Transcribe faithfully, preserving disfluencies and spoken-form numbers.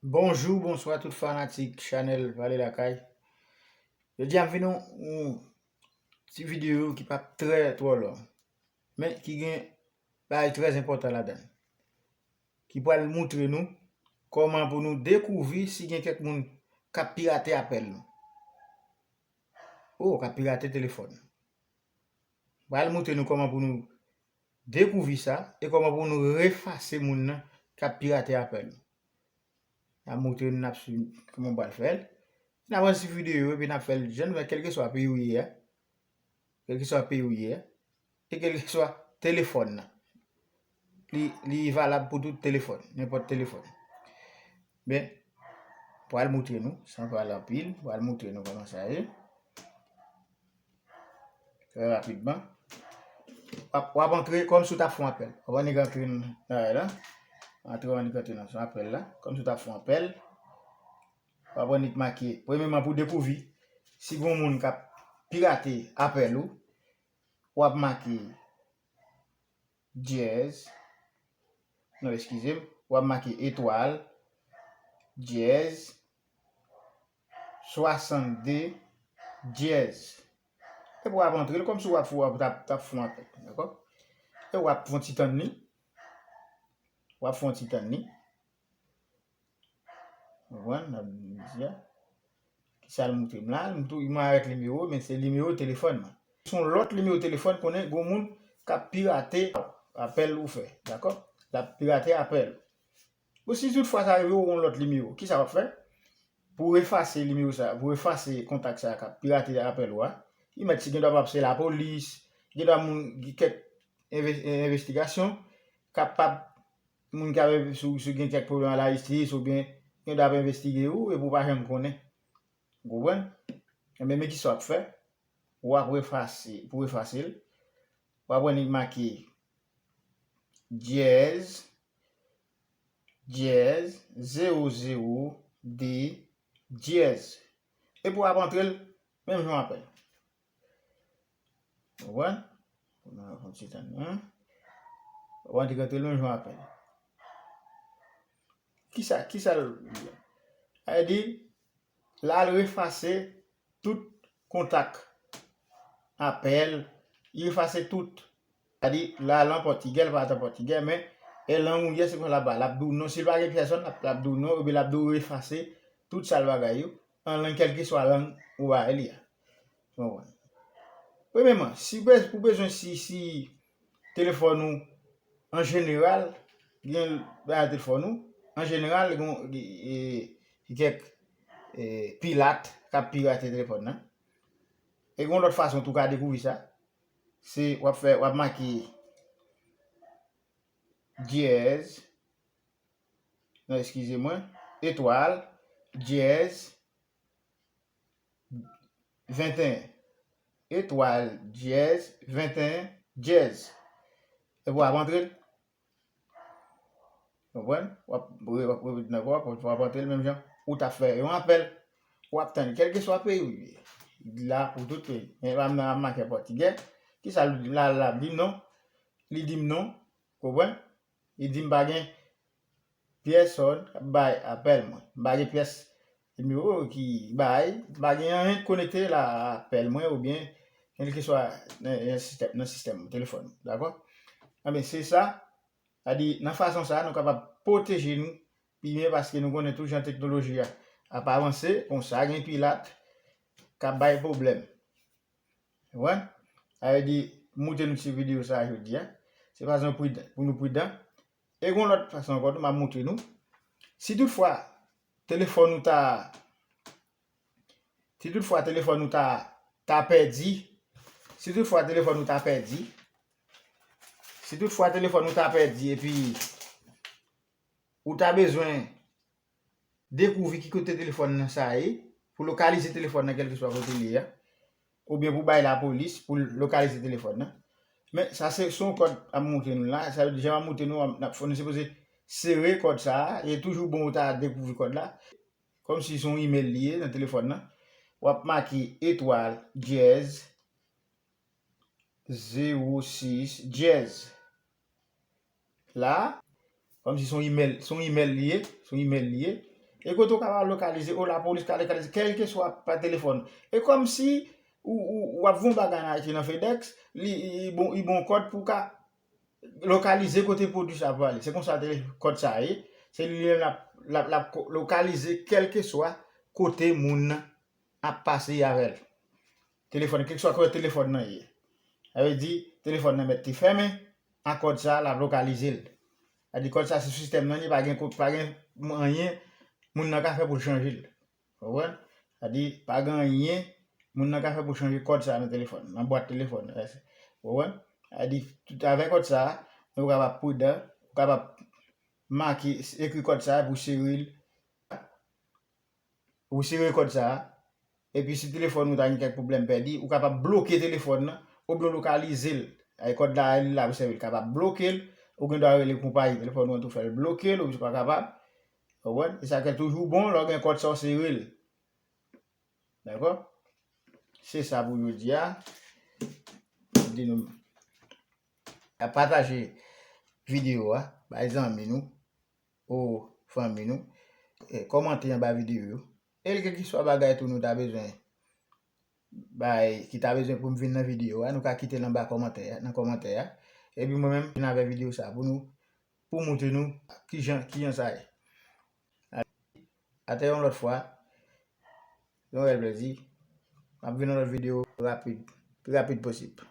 Bonjou, bonswa tout fanatik chanèl Pale Lakay. Jodi a m vin yon, yon ti videyo ki p ap trè twò long, men ki gen bagay trè enpòtan ladan l, ki pral moutre nou kòman pou nou dekouvri si gen kèk moun k ap pirate apèl nou. O, k ap pirate telefòn. Pral moutre nou kòman pou nou dekouvri sa e kòman pou nou refase moun nan k ap pirate apèl nou. N ap moutre nou, n ap swiv kòman w pral fè l. N ap avanse videyo epi n ap fè l jan nou fè, kèlkeswa peyi w ye a, kèlkeswa peyi w ye a, e kèlkeswa telefòn nan. Li, li valab pou tout telefòn, nenpòt telefòn. Men, pral moutre nou, san pale anpil, pral moutre nou kòman sa ye. Trè rapidman. W ap, w ap antre kòmsi w t ap fè yon apèl. W ap annik antre nan, nan, la. Antre, w annik antre nan son apèl la. Kòmsi w t ap fè yon apèl. W ap annik make. Premyèman, pou dekouvri si gen yon moun k ap pirate apèl ou, w ap make dyèz. Non, eskize m. W ap make etwal, dyèz, swasannde, dyèz. Epi w ap antre l kòmsi w ap, w ap, t ap, t ap fè yon apèl, dakò? E w ap fè yon ti tann li. W ap fè yon ti tann li. Ou konprann? N ap di a. Kisa l moutre m la? M tou, m arete nimewo, men se nimewo telefòn nan. Se yon lòt nimewo telefòn, konnen gen moun k ap pirate apèl ou fè, dakò? L ap pirate apèl. Bon, si toutfwa sa rive ou yon lòt nimewo, kisa w ap fè? Pou w efase nimewo sa, pou w efase kontak sa k ap pirate apèl ou a, li mèt si gen dwa p ap se lapolis, gen dwa moun, gen kèk enve-, envestigasyon, kapab moun k ap, si, si gen kèk pwoblèm a lajistis oubyen gen dwa ap envestige ou epi w pa janm konnen. Ou konprann? Enben, men kisa w ap fè? W ap efase, pou w efase l, w ap annik make dyèz, dyèz, zewo zewo de dyèz. Epi w ap antre l menm jan w ap fè l. Ou konprann? Fon ti tann, hein? W ap antre l menm jan w ap fè l. Kisa, kisa l di a? Sa vle di, la, l efase tout kontak, apèl, li efase tout. Sa di, la, l an pòtigè, l pa t an pòtigè, men e lang ou ye, se konsa l ap ba, l ap di w non. Si l pa gen pyès zòn, l ap, l ap di w non, oubyen l ap di w efase tout sa l bagay yo, an lang, kèlkeswa lang ou bay li a. Ou konprann? Premyèman, si be-, ou bezwen, si, si telefòn ou, an jeneral, gen bagay telefòn ou, an jeneral, gen, e, gen kèk, e, pilat k ap pirate telefòn nan. E gen yon lòt fason tou w ka dekouvri sa. Se w ap fè, w ap make dyèz, non, eskize mwen, etwal, dyèz, venteyen. Etwal, dyèz, venteyen, dyèz. Epi w ap antre l. Konprann? W ap re-, w ap repete nan kò, w ap, w ap antre l menm jan ou t ap fè yon apèl. W ap tann, kèlkeswa peyi w ye. La pou tout peyi. Men pa m nan ap make pòtigè. Kisa l di m la, la, l ap di m non. Li di m non. Konprann? Li di m pa gen pyèsòn k ap bay apèl mwen. M pa gen pyès nimewo ki bay. M pa gen anyen k konekte la a apèl mwen oubyen kèlkeswa nan, nan sistèm, nan sistèm telefòn mwen. Dakò? Enben, se sa. Sa di, nan fason sa a, nou kapab pwoteje nou pi byen paske nou konnen tout jan teknoloji a ap avanse, konsa gen pilat k ap bay pwoblèm. Ou konprann? Sa vle di, m montre nou ti videyo sa a jodi a. Se fason pridan, pou nou pridan. E gen yon lòt fason ankò tou, m ap montre nou. Si toutfwa telefòn ou ta, si toutfwa telefòn ou ta, ta pèdi, si toutfwa telefòn ou ta pèdi, si toutfwa telefòn ou ta pèdi epi ou ta bezwen dekouvri ki kote telefòn nan sa ye, pou lokalize telefòn nan kèlkeswa kote l ye a, oubyen pou bay lapolis pou lokalize telefòn nan. Men sa se, se yon kòd ap montre nou la, sa vle di jan m ap montre nou, n ap fè, nou sipoze sere kòd sa a, e toujou bon ou ta dekouvri kòd la. Kòmsi se yon imèl li ye nan telefòn nan. W ap make etwal dyèz zewo sis dyèz. La, kòmsi se yon imèl, se yon imèl li ye, se yon imèl li ye. E kote w kapab lokalize, o lapolis ka lokalize, kèlkeswa pa telefòn. E kòmsi ou, ou, w ap voye yon bagay nan Ayiti nan FedEx, li, li, li bon, li bon kòd pou w ka lokalize kote pwodui sa prale. Se konsa tele-, kòd sa ye. Se li menm l ap, l ap, l ap ko-, lokalize kèlkeswa kote moun nan ap pase avè l. Telefòn, kèlkeswa kote telefòn nan ye. Sa vle di, telefòn nan mèt te fèmen, a kòd sa, l ap lokalize l. Sa di kòd sa se sistèm nan, li pa gen ko-, pa gen anyen, moun nan ka fè pou l chanje l. Konprann? Sa di, pa gen anyen, moun nan ka fè pou l chanje kòd sa nan telefòn, nan bwat telefòn nan. Konprann? Sa di, tout avè kòd sa, ou kapab pridan, ou kapab make, ekri kòd sa pou sere l. Ou sere kòd sa, epi si telefòn ou ta gen kèk pwoblèm pèdi, ou kapab bloke telefòn nan, oubyen lokalize l. Ay kòd la, li la pou sèvi l, kapab bloke l, ou gen dwa rele konpayi telefòn ou an tou fè l bloke l, ou pa kapab. Konprann? E sa ke toujou bon, lè w gen kòd sa w sere l. Dakò? Se sa pou jodi a. Di nou, a pataje videyo a, bay zanmi nou, ou fanmi nou, e, kòmante anba videyo yo. E kèlkeswa bagay tou nou ta bezwen bay, ki ta bezwen pou m vin nan videyo a, nou ka kite l anba kòmantè a, nan kòmantè a. Epi mwen menm, vin avè videyo sa pou nou, pou montre nou kijan, kijan sa ye. Atè yon lòt fwa, yon rèl plezi. M ap vin yon lòt videyo rapid, pi rapid posib.